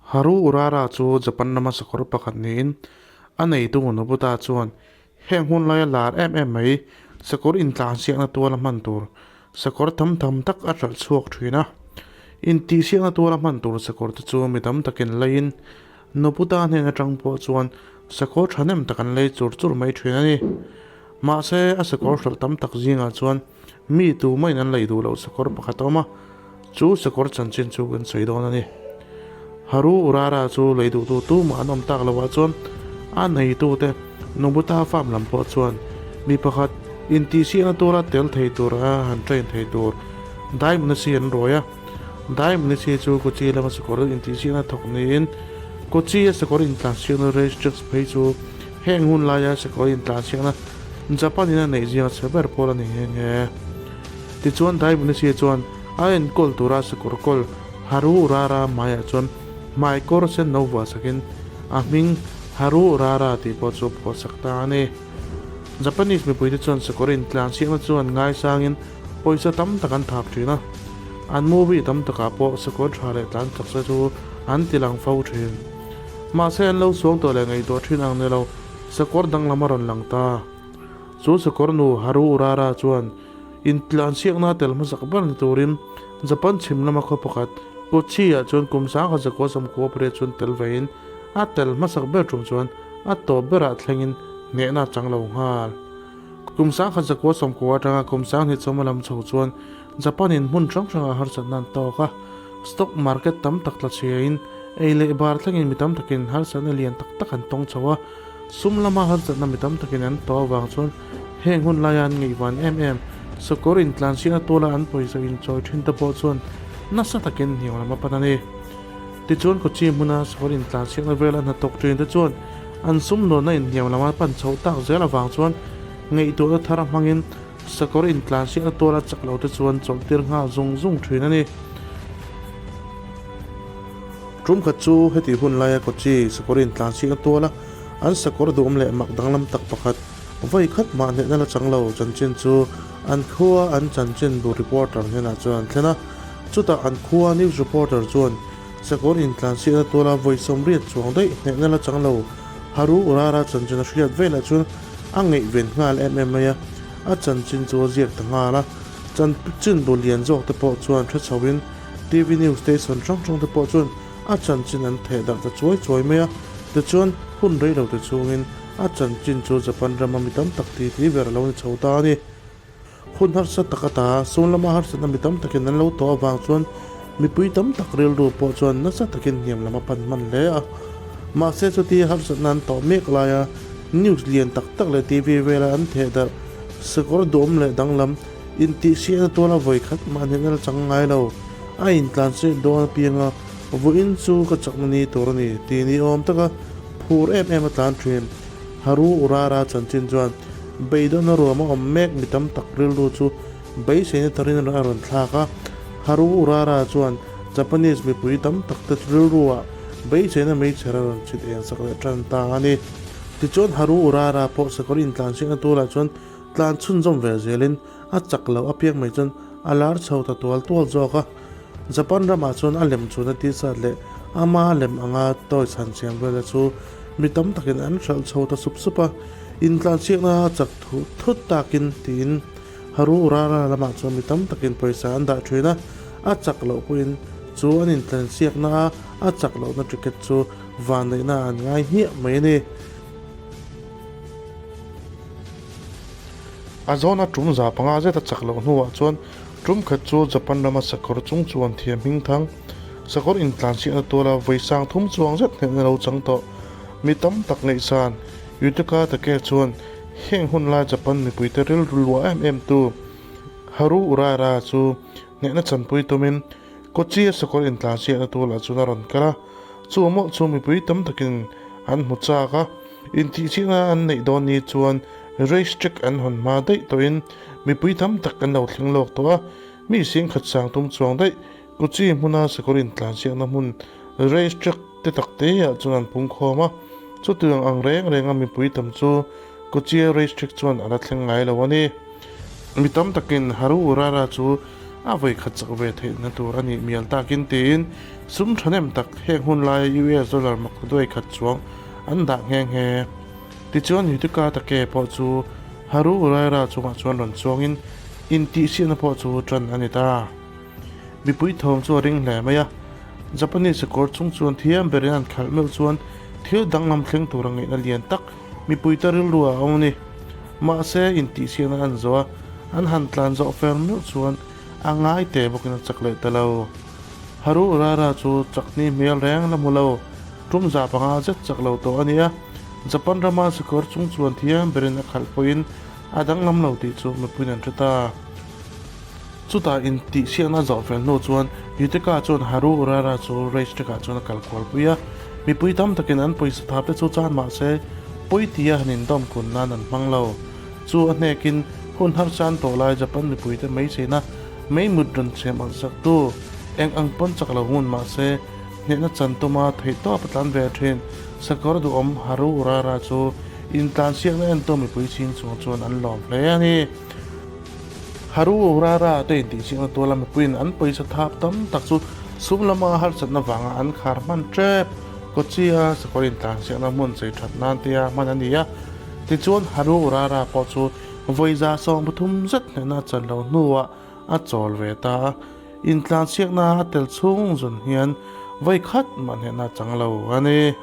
Haru Urara chu Japan rama sakawr pakhat niin a neitu Nobuta chuan heng hun laia lar em em mai sakawr intlansiakna tuala hman tur sakawr tam tham tak a hralh chhuak thin a. Intihsiakna tuala hman tur sakawr te chu mi tam takin leiin Nobuta hnen atang pawh chuan sakawr thahnem tak an lei chur chur mai thin a ni. Mahse a sakawr hralh tam tak zingah chuan Mi tu maiin an lei duh loh sakawr pakhat a awm a, chu sakawr chanchin chu kan sawi dawn a ni. Haru Urara chu lei duhtu tumah an awm tak loah chuan a neitute Nobuta farm lam pawh chuan mi pakhat intihsiakna tura tel thei tur a han train thei tur Daimunichi an ruai a. Daimunichi chu Kochi lama sakawr intihsiakna thawk niin Kochi-a sakawr intlansiakna race tracks phei chu heng hun laia sakawr intlansiakna Japan in a neih zia chhe ber pawl a ni nghe nghe. Tichuan Daimunichi chuan a enkawl tura sakawr kawl Haru Urara hmaiah chuan hmaikawr sen no vuah sakin a hming Haru Urara tih pawh chu phuah sak ta a ni. Japanese mipuite chuan sakawr intlansiakna chu an ngaisangin pawisa tam tak an thap thin a, an movie tam takah pawh sakawr tha leh tlan chaksa chu an ti lang fo thin. Mahse an lo suang tawh leh ngaihtuah thin ang ni lo. Sakawr danglam a rawn lang ta. Chu sakawr nu Haru Urara chuan intlansiakna tel hmasak ber ni turin Japan chhim lama khaw pakhat Kochi-ah chuan kum sangkhat zakua samkua pariat chuan tel vein a tel hmasak ber tum chuan a tawp berah thlengin hnehna a chang lo nghal. Kum sangkhat zakua samkua atanga kum sanghnih chawma lam chho chuan Japan-in hmun hrang hrangah harsatna an tawk a, stock market tam tak tla chhiain ei leh bar thlengin mi tam takin harsatna lian tak tak an tawng chho a, sum lama harsatna mi tam takin an tawh avang chuan heng hun laia an ngaihvan em em sakawr intlansiakna tuala an pawisa inchawi thin te pawh chuan nasa takin hniam lam a pan a ni. Tichuan Kochi hmuna sakawr intlansiakna vela hnathawk thin te chuan an sumdawnna inhniam lama pan chhoh tak zel avang chuan ngaihtuahna thar hmangin Sakawr intlansiakna tuala chak lo te chuan chawlhtir nghal zung zung thin a ni. Tum khat chu heti hun laia Kochi sakawr intlansiakna tuala an sakawr duhawm leh mak danglam tak pakhat vawi khat mah hnehna la chang lo chanchin chu an khua an chanchinbu reporter hnenah chuan an thlen a. Chutah an khua news reporter chuan sakawr intlansiakna tuala vawi 80 chuang daih hnehna la chang lo Haru Urara chanchin a hriat velah chuan A ngaihven nghal em em mai a, a chanchin chu a ziak ta nghal a. Chanchin bu lian zawk te pawh chuan hre chho in TV news station hrang hrang te pawh chuan a chanchin an theh darh ta chuai chuai mai a. Tichuan, hun rei lo te chhungin a chanchin chu Japan rama mi tam tak titi ber a lo ni chho ta a ni. Hun harsa tak ata sum lama harsatna mi tam takin an lo tawh avang chuan mipui tam tak rilru pawh chuan nasa takin hniam lam a pan hman hle a. Mahse chuti harsatna an tawh mek laia news lian tak tak leh TV vela an theh darh sakawr duhawm leh danglam intihsiahna tuala vawi khat mah hnehna la chang ngai lo. A intlansiak dawn apianga vawiin chu ka chakna ni tur a ni tih ni awm taka phur em em a tlan thin. Haru Urara chanchin chuan Beidawn a ruam a awm mek mi tam tak rilru chu beiseina tarin a rawn thlak a. Haru Urara chuan Japanese mipui tam tak te rilruah beiseina meichher a rawn chhit eng sak leh tan ta a ni. Tichuan Haru Urara pawh sakawr intlansiakna turah chuan tlan chhunzawm ve zelin a chak loh apiang mai chuan a lar chho ta tual tual zawk a. Japan ramah chuan a lem chhuna t-shirt leh ama lem anga toy chhan siam vela chu mi tam takin an hralh chho ta sup sup a. Intlansiakna a chak thuh thut takin tiin Haru Urara lamah chuan mi tam takin pawisa an dah thin a, a chak loh pawhin chu an intlansiakna a a chak lohna ticket chu vanneihna an ngai hmiah mai a ni. A zawna tum 500 zet a chak loh hnuah chuan tum khat chu Japan rama sakawr chung chuan thiam hmingthang sakawr intlansiakna tuala vawi 3000 chuang zet hnehna lo chang tawh mi tam tak ngaihsan Yutaka Take chuan heng hun lai Japan mipuite rilru luah em em tu Haru Urara chu hnehna chanpui tumin Kochi-a sakawr intlansiakna tulah chuan a rawn kal a. Chu mawlh chu mipui tam takin an hmu chak a, intihchihna an neih dawn ni chuan race track an hawn hma daih tawhin mipui tam tak an lo thleng lawk tawh a, mi singkhat sang tum chuang daih Kochi hmuna sakawr intlansiakna hmun race track te tak te ah chuan an pung khawm a, chutiang ang reng renga mipui tam chu Kochi race track chuan a la thleng ngai lo a ni. Mi tam takin Haru Urara chu A vawi khat chak ve theihna tur a nih mial takin tiin sum thahnem tak heng hun laia US dollar mak duai khat chuang an dah nghe nghe. Tichuan Yutaka Take pawh chu Haru Uraira chungah chuan rawn chuangin intihsiahna pawh chu tan a ni ta. Mipui thawm chu a ring hle mai a, Japanese sakawr chung chuan thiam berin an khalh meuh chuan thil danglam thleng tura ngaihna lian tak mipuite rilru a awm a ni. Mahse, intihsiakna an zawh a, an han tlan zawh fer meuh chuan a ngai teh bawkin a chak leh ta lo. Haru Urara chu chakni hmel reng la hmu lo, tum za panga zet chak lo tawh a ni a, Japan rama sakawr chung chuan thiam berin a khalh pawhin a danglam lo tih chu mipuiin an hre ta. Chutah intihsiakna zawh fel hnu chuan Yutaka chuan Haru Urara chu race track ah chuan a kal kual pui a, mipui tam takin an pawisa thap te chu chan mah se pawi tia han indawm kun nan an hmang lo. Chu a hnekin hun harsa an tawh lai Japan mipuite meicheina meimut rawn chhem alh sak tu eng ang pawn chak lo ngun mah se hnehna chan tuma theihtawp a tlan ve thin sakawr duhawm Haru Urara chu intlansiakna entu mipui chhing chung chuan an lawm hle a ni. Haru Urara te intihsiakna tuala mipuiin an pawisa thap tam tak chu sum lama harsatna vanga an khar hman tep. Kochi-a sakawr intlansiakna hmun chei that nan tia hman a ni a. Tichuan Haru Urara pawh chu vawiza 13 zet hnehna a chan lo hnuah a chawl ve ta a. Intlansiakna a tel chhung zun hian vawi khat mah hnehna a chang lo a ni.